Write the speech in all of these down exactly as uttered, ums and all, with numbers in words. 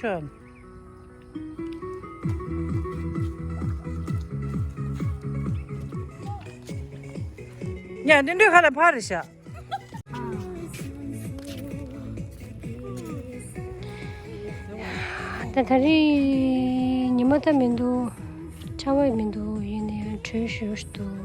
ཤོད། ཡ་འདི་འདྲའི་ཁ་ལ་ཕར་རེད་ཤག་ད་ད་རེས་ཉི་མ་ད་མི་འདུག་ཆར་པ་མི་འདུག་ཡིན་ནའི་དྲོད་ཞེ་པོ་ཞིག་འདུག་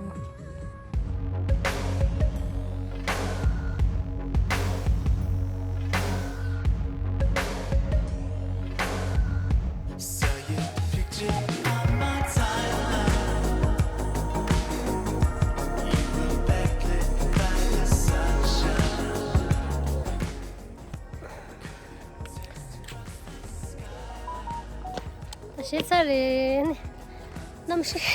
ཞེ་ཚ་རེད། གནམ་གཤིས་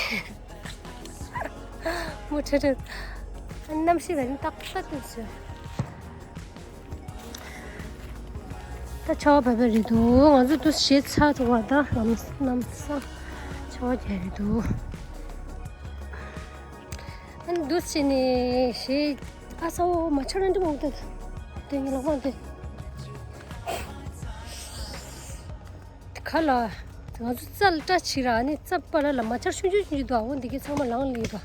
མུ་མཐུད་དུ་གནམ་གཤིས་ད་རིང་ཏག་ཏག་ཏུ་བཟོས། ད་ཆར་པ་བབས་པ་རེད་འདུག་ང་ཚོ་དུ་ཞེ་ཚ་འདུག་བ། ད་ལམ་ལམ་སང་ཆར་པ་རྒྱག་རེད་འདུག་ཨ་ནི་འདུག་བྱས་ནས་ཞེ་ཨ་ཚ་བོ་མ་ཆར་འདྲ་མང་པོ་འདུག་དེ་ངའི་ལག་པ་འདི། ག་ལ། ང་ཚོ་རྩྭ་ལ་སྐྲ་བྱིས་ར་ནི་རྩྭ་པ་ལ་ལ་མ་ཆར་ཆུང་ཆུང་ཆུང་ཆུང་འདུག་ཨ་འོ་འདི་གའི་ཚང་མ་ལངས་ལེ་བ།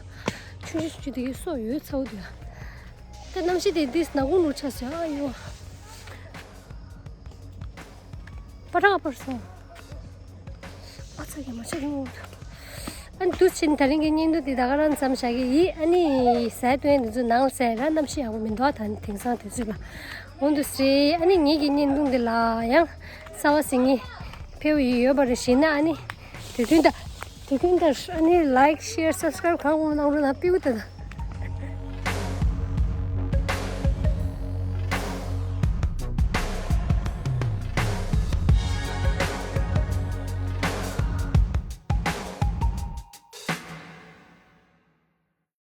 ཆུང་ཆུང་ཆུང་ཆུང་འདི་གའི་སོ་ཡོད་ཚ་བོ་འདུག་ད་གནམ་གཤིས་དེ་འདི་ནག་ཁུང་ནུར་ཆགས་སོ་ཨ་ཡོ། པ་ཏྲ་པར་སོང་། ཨ་ཚ་གི་མ་ཆར་ཡོང་འདུག་ཨ་འདུག་ཕྱིན་ད་རིང་གི་བརྙན་ཐུང་འདི་ད་ག་རང་མཚམས་བཞག་གི་ཡིན། ཨ་ནི་ཟས་སྟོན་འདི་ཚོ་ནང་ལ་ཟས་ར་གནམ་གཤིས་ཡག་པོ་མི་འདུག་ད་ནི་དེང་སང་དུས་ཚོད་ལ་འོང་འདུག་ཟེར། ཨ་ནི་ངེད་ཀྱི་བརྙན་ཐུང་འདི་ལ་ཡང་གསར་པ་ཟིན་ངེས་ཕེབས་ཡོད་པ་རེད་ཞེ་ན། ཨ་ནི་དུས་རྒྱུན་ལྟར་དུས་རྒྱུན་ལྟར་ཨ་ནི་like share subscribe གང་གང་གནང་རོགས་གནང་། ཕེབས་ད།